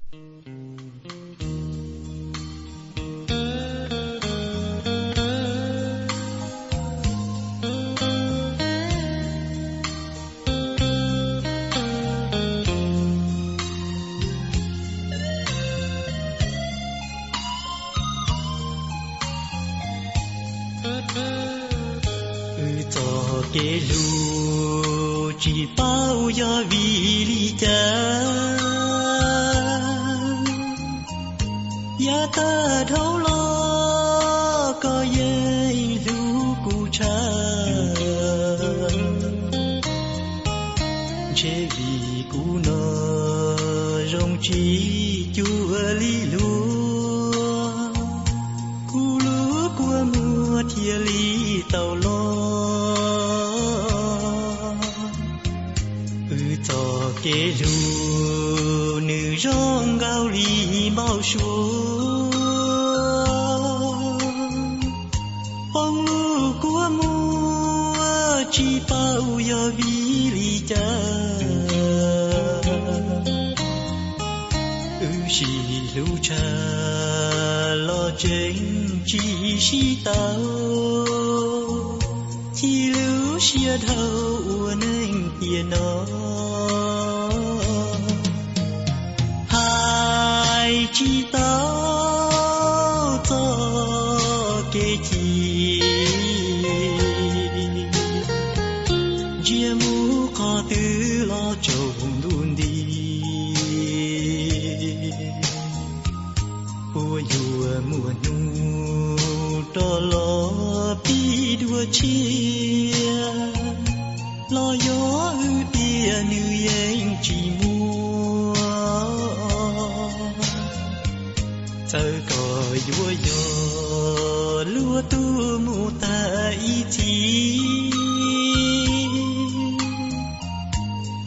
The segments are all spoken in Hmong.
Wb txoj kev hlub tsis paub yog vim li cas, yav tag dhau los koj yeej hlub kuv tshaj. Ntshe vim kuv no zoo tsis cuag li luag, kuv lub kua muag thiaj li tau los. Wb txoj kev hlub nws zoo nkaus li npau suav, poob lub kua muag tsis paub yog vim li cas. Wb sib hlub tshaj los tseem tsis sib tau, chim lub siab dhau ua neeg tiam no. Hais tsis tau txoj kev chim, ntsia mus qhov twg los tsaus ntuj nti. Puas yuav muaj hnub rov los pib dua tshiab, los yog hwj tias nws yeej tsis muaj. Txawm koj yuav yog luag tuaj mus tag ib txhis,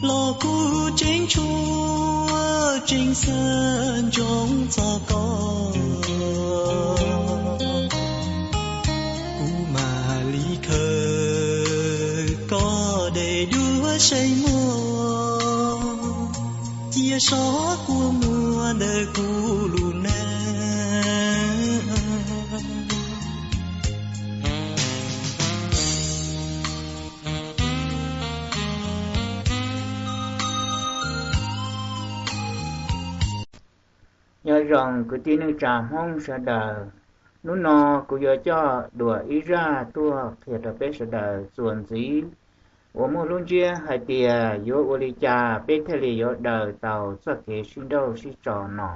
los kuv tseem tshuav tseem xav ntsoov txog koj. Kuv mam li khaws koj dej dua seis mog, cia sov kua muag ntawm kuv lub neej. Nyob zoo kwv tij neej tsa Hmoob sawv daws, hnub no kuv yuav coj dua ib zaj tuaj qhia rau peb sawv daws txuas ntxiv uas muaj lub ntsiab hais tias yuav ua li cas peb thiaj li yuav daws tau txoj kev sib nrauj sib tso no.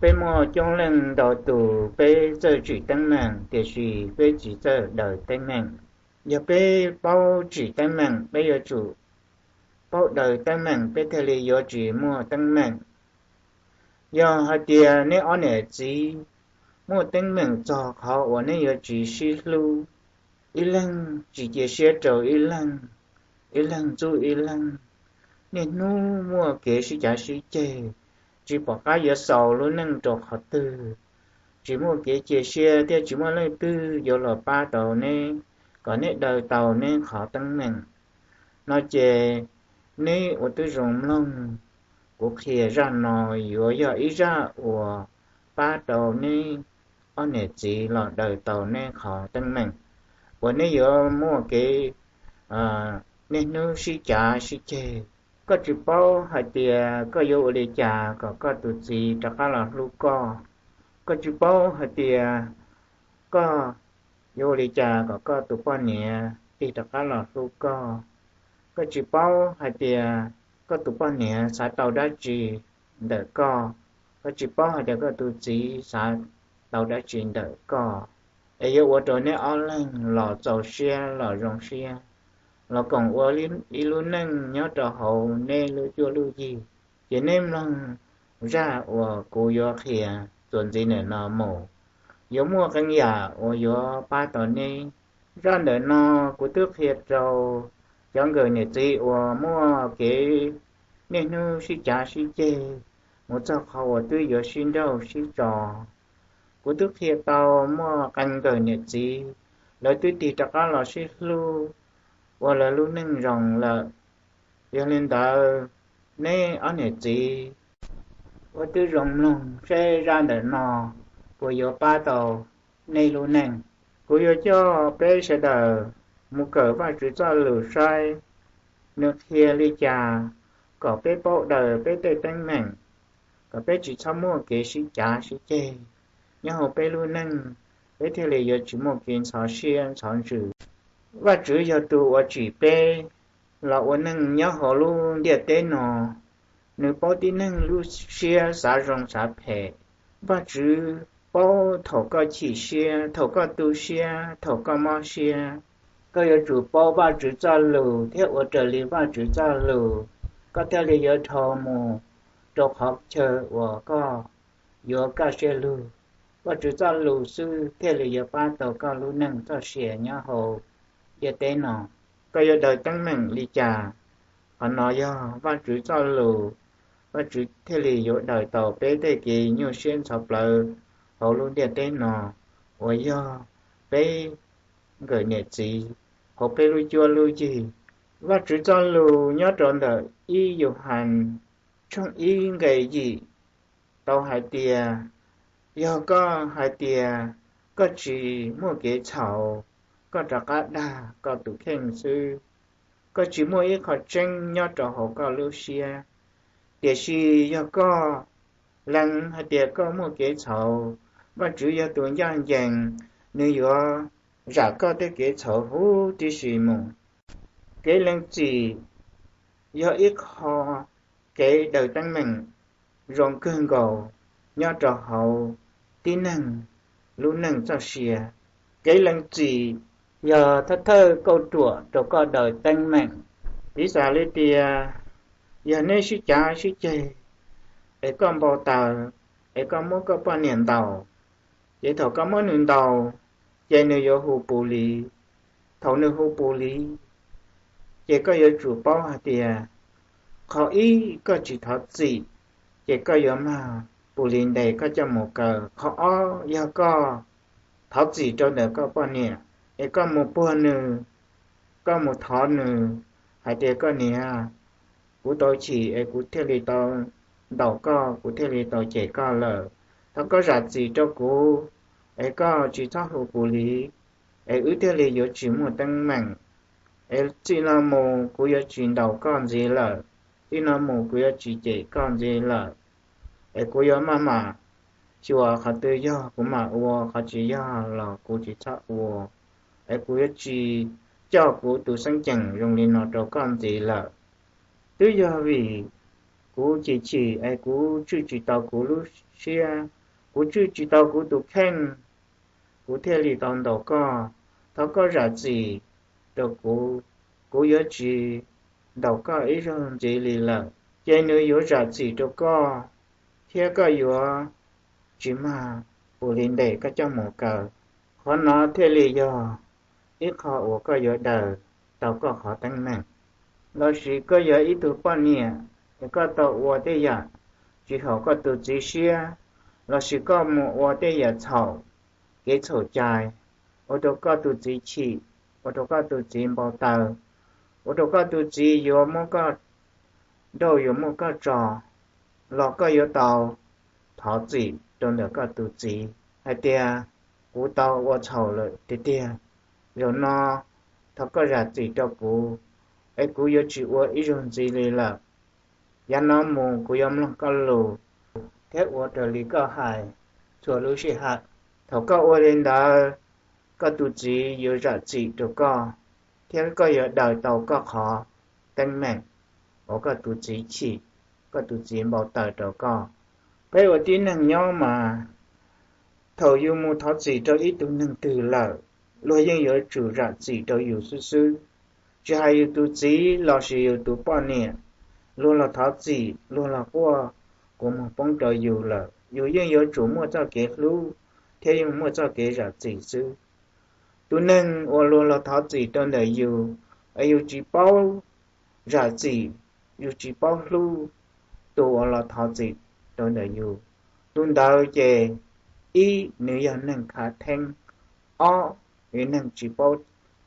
Peb muaj coob leej ntau tus peb txawj tsim teeb meem tiam sis peb tsis txawj daws teeb meem. Yog peb paub tsim teeb meem peb yuav tsum paub daws teeb meem peb thiaj li yuav tsis muaj teeb meem. Yog hais tias neb ob niam txiv muaj teeb meem txog qhov uas neb yuav tsis sib hlub, ib leeg tsis cia siab rau ib leeg, ib leeg ntxub ib leeg, niaj hnub muaj kev sib cav sib ceg, tsis pom qab yuav xaus lub neej rau qhov twg, tsis muaj kev cia siab thiab tsis muaj leej twg yuav los pab tau neb kom neb daws tau neb qhov teeb meem no ces neb ua tib zoo mloog, kuv qhia zaj no yuav yog ib zaj uas pab tau neb ob niam txiv los daws tau neb qhov teeb meem uas neb yuav muaj kev niaj hnub sib cav sib ceg. Koj tsis paub hais tias koj yuav ua li cas kom koj tus txiv rov qab los hlub koj. Koj tsis paub hais tias koj yuav ua li cas kom koj tus poj niam tig rov qab los hlub koj. Koj tsis paub hais tias koj tus poj niam xav tau dab tsi ntawm koj. Koj tsis paub hais tias koj tus txiv xav tau dab tsi ntawm koj. Es yuav ua rau neb ob leeg los txaus siab los zoo siab, los koom ua ib lub neej nyob rau hauv neb lub cuab lub yig. Ces neb mloog zaj uas kuv yuav qhia txuas ntxiv ntawm no mus, yuav muaj qee yam uas yuav pab tau neb. Zaj ntawm no kuv twb qhia rau cov nkawm niam txiv uas muaj kev niaj hnub sib cav sib ceg mus txog qhov uas twb yuav sib nrauj sib tso. Kuv twb qhia tau muaj qee nkawm niam txiv, lawv twb tig rov qab los sib hlub ua lawv lub neej zoo lawm. Yog li ntawd, neb ob niam txiv Ua tib zoo mloog seb zaj ntawm no puas yuav pab tau nej lub neej. Kuv yuav coj peb sawv daws mus kawm Vajtswv txoj lus saib nws qhia li cas kom peb paub daws peb tej teeb meem, kom peb tsis txhob muaj kev sib cav sib ceg nyob hauv peb lub neej, peb thiaj li yuav tsis muaj kev ntxhov siab ntxhov ntsws. Vajtswv yog tus uas tsim peb los ua neej nyob hauv lub ntiaj teb no, nws paub tib neeg lub siab xav zoo xav phem. Vajtswv paub thaum koj chim siab, thaum koj tu siab, thaum koj mob siab. Koj yuav tsum paub Vajtswv txoj lus thiab ua raws li Vajtswv txoj lus, koj thiaj li yuav dhau mus rau qhov chaw uas koj yuav kaj siab lug. Vajtswv txoj lus xwb thiaj li yuav pab tau koj lub neej txoj sia nyob hauv ntiaj teb no. Koj yuav daws teeb meem li cas, qhov no yog Vajtswv txoj lus. Vajtswv thiaj li yuav daws tau peb tej kev nyuaj siab ntxhov plawv hauv lub ntiaj teb no uas yog peb nkawm niam txiv hauv peb lub cuab lub yig. Vajtswv txoj lus nyob rau ntawm ib Yauhas tshooj ib nqe yim tau hais tias, yog koj hais tias koj tsis muaj kev txhaum, koj rov qab dag koj tus kheej xwb, koj tsis muaj ib qho tseeb nyob rau hauv koj lub siab. Tiam sis yog koj lees hais tias koj muaj kev txhaum, Vajtswv yog tus ncaj ncees, nws yuav zam koj tej kev txhaum huv tib si mus. Kev lees txim yog ib qho kev daws teeb meem zoo kawg nkaus nyob rau hauv tib neeg lub neej txoj sia. Kev lees txim yog thawj thawj kauj ruam rau koj daws teeb meem. Piv xam li tias, yog neb sib cav sib ceg es koj npau taws, es koj muab koj poj niam ntaus, ces thaum koj muab nws ntaus, ces nws yuav hu pus lis. Thaum nws hu pus lis, ces koj yuav tsum paub hais tias, qhov ib, koj tsis thov txim, ces koj yuav mag pus lis ntes koj coj mus kaw. Qhov ob, yog koj thov txim rau ntawm koj poj niam, es koj mus puag nws, koj mus thov nws hais tias, koj niam, kuv tau chim es kuv thiaj li tau ntaus koj, kuv thiaj li tau cem koj lawm. Thov koj zam txim rau kuv, es koj tsis txhob hu pus lis, es wb thiaj li yuav tsis muaj teeb meem. Es txij no mus kuv yuav tsis ntaus koj ntxiv lawm, txij no mus kuv yuav tsis cem koj ntxiv lawm. Es kuv yuav maj mam xyuas qhov twg yog kuv mam ua, qhov tsis yog los kuv tsis txhob ua. Es kuv yuav tsis coj kuv tus xeeb ceem zoo li no rau koj ntxiv lawm. Twb yog vim kuv chim chim es kuv tswj tsis tau kuv lub siab, kuv tswj tsis tau kuv tus kheej, kuv thiaj li tau ntaus koj. Thov koj zam txim rau kuv, kuv yuav tsis ntaus koj ib zaug ntxiv li lawm. Ces nws yuav zam txim rau koj, thiab koj yuav tsis mag pus lis ntes koj coj mus kaw. Qhov no thiaj li yog ib qho uas koj yuav daws tau koj qhov teeb meem. Lossis koj yog ib tug poj niam, es koj tau ua tej yam tsis haum koj tus txiv siab, lossis koj mus ua tej yam txhaum, kev txhaum cai, ua rau koj tus txiv chim, ua rau koj tus txiv npau taws, ua rau koj tus txiv yuav muab koj nrauj yuav muab koj tso, los koj yuav tau thov txim rau ntawm koj tus txiv hais tias, kuv tau ua txhaum lawm tiag tiag, zaum no thov koj zam txim rau kuv, es kuv yuav tsis ua ib zaug ntxiv li lawm. Yav no mus kuv yuav mloog koj lus thiab ua raws li koj hais txhua lub sij hawm. Thaum koj ua li ntawd, koj tus txiv yuav zam txim rau koj, thiab koj yuav daws tau koj qhov teeb meem uas koj tus txiv chim, koj tus txiv npau taws rau koj. Peb ua tib neeg nyob mas, thaum yus mus thov txim rau ib tug neeg twg lawm, luag yeej yuav tsum zam txim rau yus xwb xwb. Tsis hais yus tus txiv lossis yus tus poj niam, luag los thov txim, luag los quaj, kuv mus poob rau yus lawm, yus yeej yuav tsum muaj txoj kev hlub thiab yeej muaj txoj kev zam txim xwb. Tus neeg uas luag los thov txim rau ntawm yus, es yus tsis paub zam txim, yus tsis paub hlub tus uas los thov txim rau ntawm yus, tus ntawd ces, ib, nws yog neeg khav theeb, ob, nws neeg tsis paub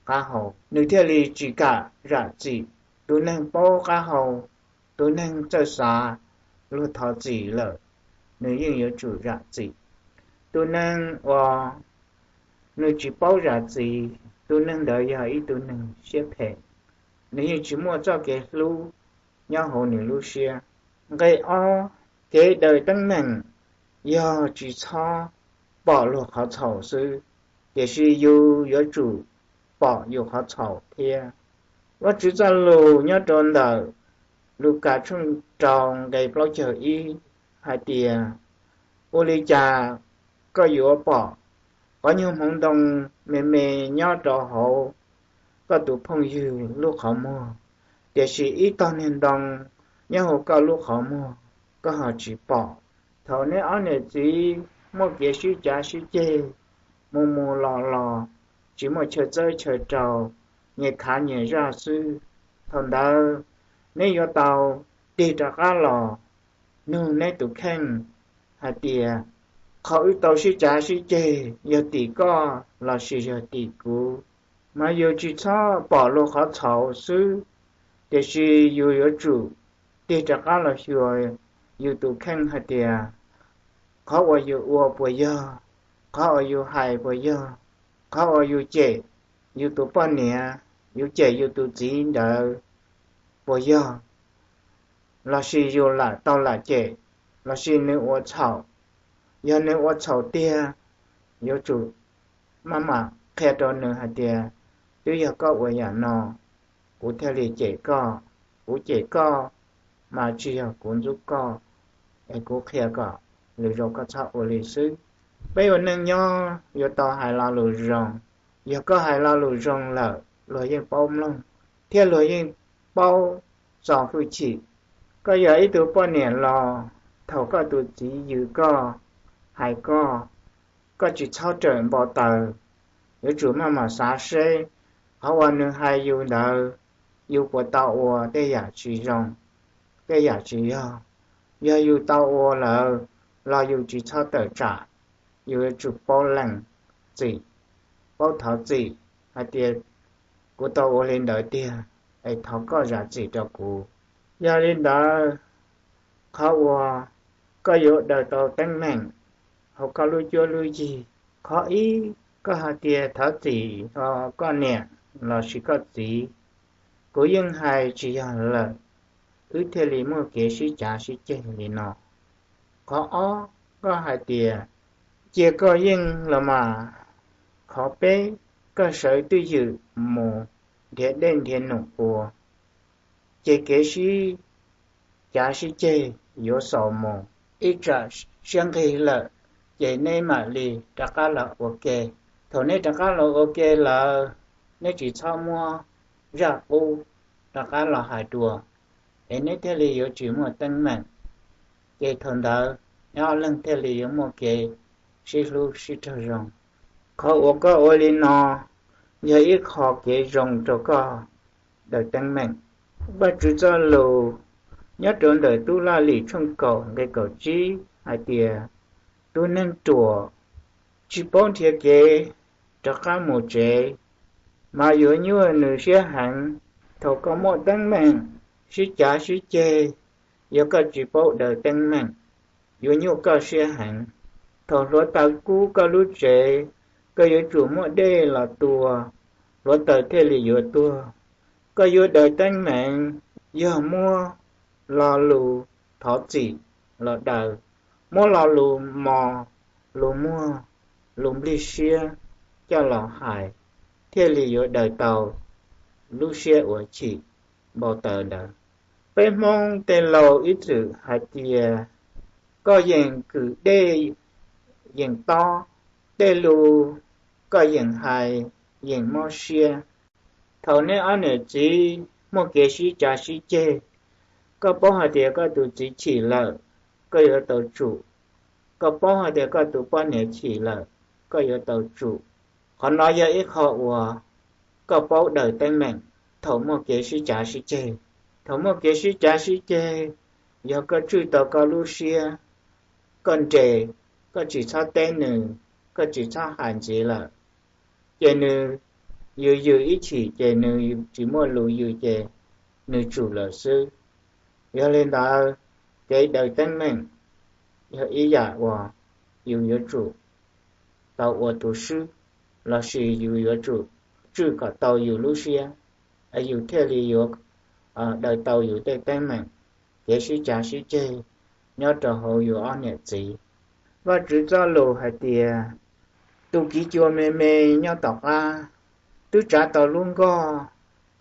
qab hau, nws thiaj li tsis kam zam txim. Tus neeg paub qab hau, tus neeg txawj xav, luag thov txim lawm, nws yeej yuav tsum zam txim. Tus neeg uas nws tsis paub zam txim, tus neeg ntawd yog ib tug neeg siab phem, nws yeej tsis muaj txoj kev hlub nyob hauv nws lub siab. Nqe ob, kev daws teeb meem yog tsis txhob pom luag qhov txhaum xwb, tiam sis yus yuav tsum pom yus qhov txhaum thiab. Vajtswv txoj lus nyob rau ntawm Lukas tshooj rau nqe plaub caug ib hais tias, ua li cas koj yuav pom qhov nyuag hmoov ntoo me me nyob rau hauv koj tus phooj ywg lub qhov muag, tiam sis ib tog niag ntoo nyob hauv koj lub qhov muag koj ho tsis pom? Thaum neb ob niam txiv muaj kev sib cav sib ceg, mus mus los los, tsis muaj chaw txawb chaw rau, nyias khav nyias zaj xwb, thaum ntawd neb yuav tau tig rov qab los nug neb tus kheej hais tias, qhov wb tau sib cav sib ceg yog tim koj lossis yog tim kuv? Mas yus tsis txhob pom luag qhov txhaum xwb, tiam sis yus yuav tsum tig rov qab los xyuas yus tus kheej hais tias, qhov uas yus ua puas yog, qhov uas yus hais puas yog, qhov uas yus cem yus tus poj niam, yus cem yus tus txiv ntawd puas yog, lossis yus lam tau lam cem, lossis nws ua txhaum? Yog nws ua txhaum tiag, yuav tsum maj mam qhia rau nws hais tias, twb yog koj ua yam no, kuv thiaj li cem koj. Kuv cem koj mas tsis yog kuv ntxub koj, es kuv qhia kom lwm zaus koj txhob ua li xwb. Peb ua neej nyob yuav tau hais lo lus zoo. Yog koj hais lo lus zoo lawm, luag yeej paub mloog, thiab luag yeej paub txo hwj chim. Koj yog ib tug poj niam los, thaum koj tus txiv yws koj, hais koj, koj tsis txhob rawm npau taws, yuav tsum maj mam xav seb qhov uas nws hais yus ntawd, yus puas tau ua tej yam tsis zoo, tej yam tsis yog. Yog yus tau ua lawm los yus tsis txhob tawm tsam, yus yuav tsum paub lees txim, paub thov txim hais tias, kuv tau ua li ntawd tiag, es thov koj zam txim rau kuv. Yog li ntawd, qhov uas koj yuav daws tau teeb meem hauv koj lub cuab lub yig, qhov ib, koj hais tias, thov txim os koj niam lossis koj txiv, kuv yeej hais tsis yog lawm, wb thiaj li muaj kev sib cav sib ceg li no. Qhov ob, koj hais tias, cia koj yeej los mas. Qhov peb, koj sawv twj ywm mus nrhiav dej nrhiav num ua, ces kev sib cav sib ceg yuav xaus mus. Ib tsam siab nqig lawm, ces neb mam li rov qab los ua ke. Thaum neb rov qab los ua ke lawm, neb tsis txhob muab zaj qub rov qab los hais dua, es neb thiaj li yuav tsis muaj teeb meem. Ces thaum ntawd neb ob leeg thiaj li yuav muaj kev sib hlub sib raug zoo. Qhov uas koj ua li no yog ib qho kev zoo rau koj daws teeb meem. Vajtswv txoj lus nyob rau ntawm Tub Laj Lim tshooj kaum nqe kaum tsib hais tias, tus neeg ruam tsis paub nrhiav kev rov qab mus tsev, mas yuav nyuaj nws siab heev. Thaum koj muaj teeb meem sib cav sib ceg, yog koj tsis paub daws teeb meem, yuav nyuaj koj siab heev. Thaum hluav taws kub koj lub tsev, koj yuav tsum muaj dej los tua, hluav taws thiaj li yuav tuag. Koj yuav daws teeb meem, yog muab lo lus thov txim los daws, muab lo lus mos, lus muag, lus nplij siab coj los hais, thiaj li yuav daws tau lub siab uas chim npau taws ntawd. Peb Hmoob tej laus ib txwm hais tias, koj yeem kwm dej yeem tob, tej lus koj yeem hais yeem mob siab. Thaum neb ob niam txiv muaj kev sib cav sib ceg, koj paub hais tias koj tus txiv chim lawm, koj yuav tau tsum. Koj paub hais tias koj tus poj niam chim lawm, koj yuav tau tsum. Qhov no yog ib qho uas koj paub daws teeb meem thaum muaj kev sib cav sib ceg. Thaum muaj kev sib cav sib ceg, yog koj tswj tau koj lub siab, koj nres, koj tsis txhob teb nws, koj tsis txhob hais ntxiv lawm, ces nws yws yws ib chim ces nws tsis muaj lus yws ces nws tsum lawm xwb. Yog li ntawd, kev daws teeb meem yog ib yam uas yus yuav tsum tau ua tus swb, lossis yus yuav tsum tswj kom tau yus lub siab, yus thiaj li yuav daws tau yus tej teeb meem, kev sib cav sib ceg nyob rau hauv yus ob niam txiv. Vajtswv txoj lus hais tias, tus kiv cua me me nyob tom qab twb tsav tau lub nkoj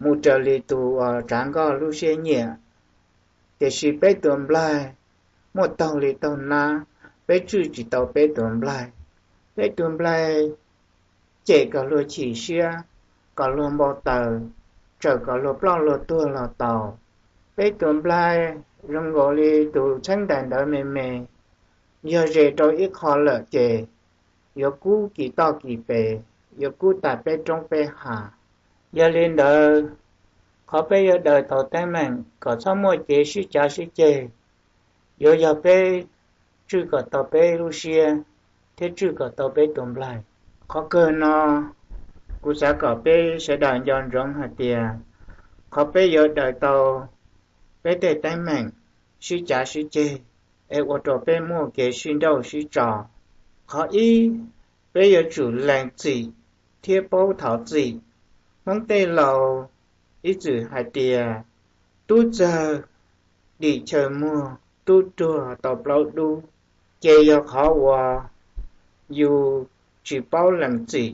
mus raws li tus uas tsav nkoj lub siab nyiam, tiam sis peb tus nplaig muaj taug li taug nab, peb tswj tsis tau peb tus nplaig. Peb tus nplaig cem kom luag chim siab, kom luag npau taws, tsawm kom luag ploj luag tuag los tau. Peb tus nplaig zoo nkaus li tus txheeb ntais ntawd me me, yog zes rau ib qho lawm ces yuav kub kis toj kis pes, yuav kub tas peb roob peb hav. Yog li ntawd, qhov peb yuav daws tau teeb meem kom txhob muaj kev sib cav sib ceg, yuav yog peb tswj kom tau peb lub siab thiab tswj kom tau peb tus nplaig. Qhov kawg no, kuv xav kom peb sawv daws nco ntsoov hais tias qhov peb yuav daws tau peb tej teeb meem sib cav sib ceg es ua rau peb muaj kev sib nrauj sib tso. Qhov ib, peb yuav tsum lees txim thiab paub thov txim. Hmoob tej laus ib txwm hais tias, tub txawg dim chaw muag, tub ruag tau plaub dub. Ces yog qhov uas yus tsis paub lees txim,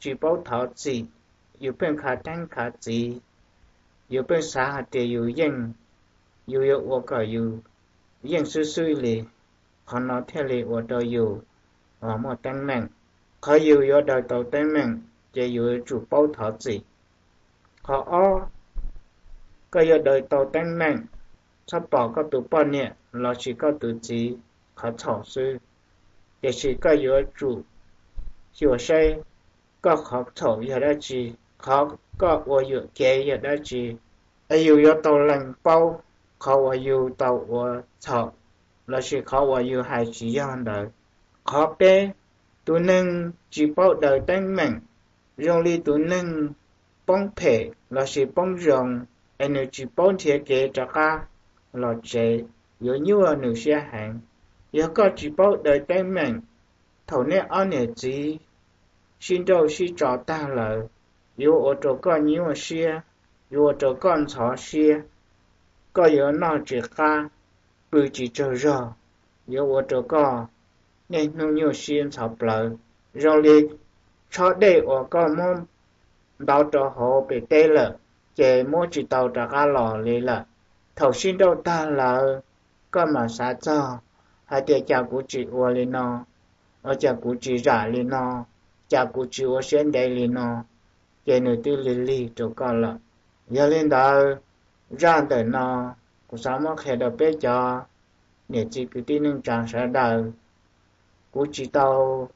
tsis paub thov txim, yus pheej khav theeb khav txiv, yus pheej xav hais tias yus yeej, yus yuav ua kom yus yeej xwb xwb li, qhov no thiaj li ua rau yus muaj teeb meem. Qhov yus yuav daws tau teeb meem ces yus yuav tsum paub thov txim. Qhov ob, koj yuav daws tau teeb meem, txhob pom koj tus poj niam lossis koj tus txiv qhov txhaum xwb, tiam sis koj yuav tsum xyuas seb koj qhov txhaum yog dab tsi, qhov koj ua yuam kev yog dab tsi. Es yus yuav tau lees paub qhov uas yus tau ua txhaum lossis qhov uas yus hais tsis yog ntawd. Qhov peb, tus neeg tsis paub daws teeb meem zoo li tus neeg poob phem lossis poob zoo, es nws tsis paub nrhiav kev rov qab los tsev, yuav nyuaj nws siab heev. Yog koj tsis paub daws teeb meem, thaum nej ob niam txiv sib nrauj sib tso tag lawm, yuav ua rau koj nyuaj siab, yuav ua rau koj ntxhov siab, koj yuav noj tsis qab, pw tsis tsaug zog, yuav ua rau koj niaj hnub nyuaj siab ntxhov plawv. Zoo li tshob dej uas koj muab ntov rau hauv pem teb lawm, ces muab tsis tau rov qab los li lawm. Thaum sib nrauj tag lawm, koj mam xav txog hais tias cas kuv tsis ua li no, ua cas kuv tsis zam li no, cas kuv tsis ua siab ntev li no, ces nws twb lig lig rau koj lawm. Yog li ntawd, zaj ntawm no kuv xav muab qhia rau peb cov niam txiv kwv tij neej tsa sawv daws. Kuv tsis tau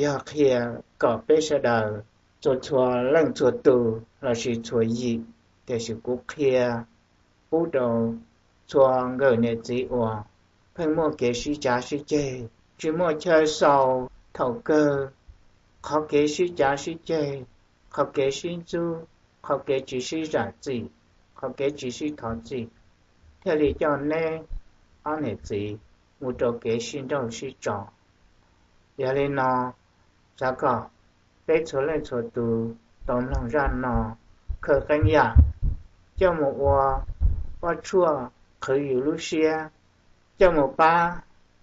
yog qhia kom peb sawv daws txhua txhua leej txhua tus lossis txhua yim, tiam sis kuv qhia pub rau txhua nkawm niam txiv uas pheej muaj kev sib cav sib ceg, tsis muaj chaw xaus thaum kawg. Qhov kev sib cav sib ceg, qhov kev sib ntxub, qhov kev tsis sib zam txim, qhov kev tsis sib thov txim, thiaj li coj neb ob niam txiv mus rau kev sib nrauj sib tso. Yog li no, xav kom peb txhua leej txhua tus tau mloog zaj no, khaws qee yam coj mus ua pob tshuaj qhwv yus lub siab, coj mus pab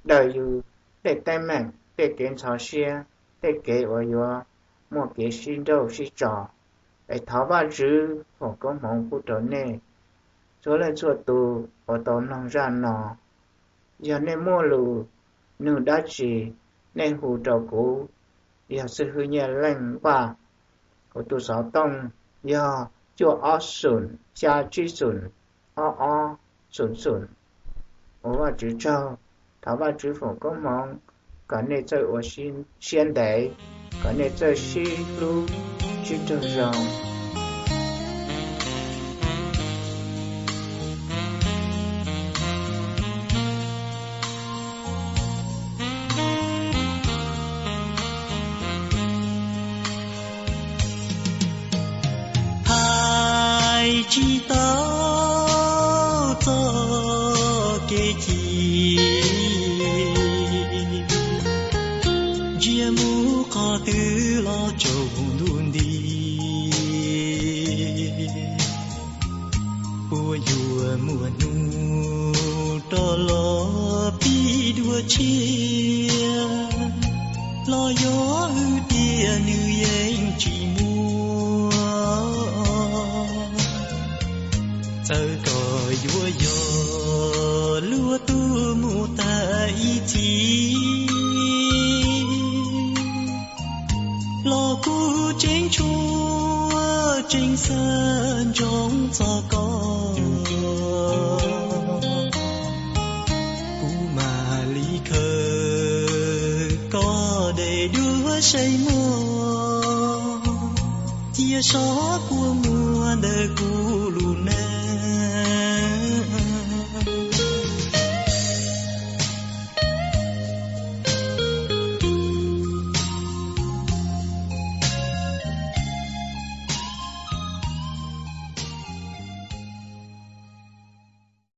daws yus tej teeb meem, tej kev ntxhov siab, tej kev uas yuav muaj kev sib nrauj sib tso. Es thov Vajtswv foom koob hmoov pub rau nej txhua leej txhua tus uas tau mloog zaj no. Yog nej muaj lus nug dab tsi, nej hu rau kuv, yog xib hwb Nyiaj Leej Npaj, kuv tus xov tooj yog cuaj ob xoom xya tsib xoom ob ob xoom xoom. Ua Vajtswv tsaug, thov Vajtswv foom koob hmoov kom nej txawj ua siab ntev, kom nej txawj sib hlub sib raug zoo. Hais tsis tau txoj kev chim dua tshiab, los yog hwm tias nws yeej tsis muaj, txawm kom yuav yog luag tuag mus tag ib txhis, los kuv tseem tshuav tseem xav ntsoov txog koj. Kuv mam li khaws koj dej dua saib mog, cia sov kua muag ntawm kuv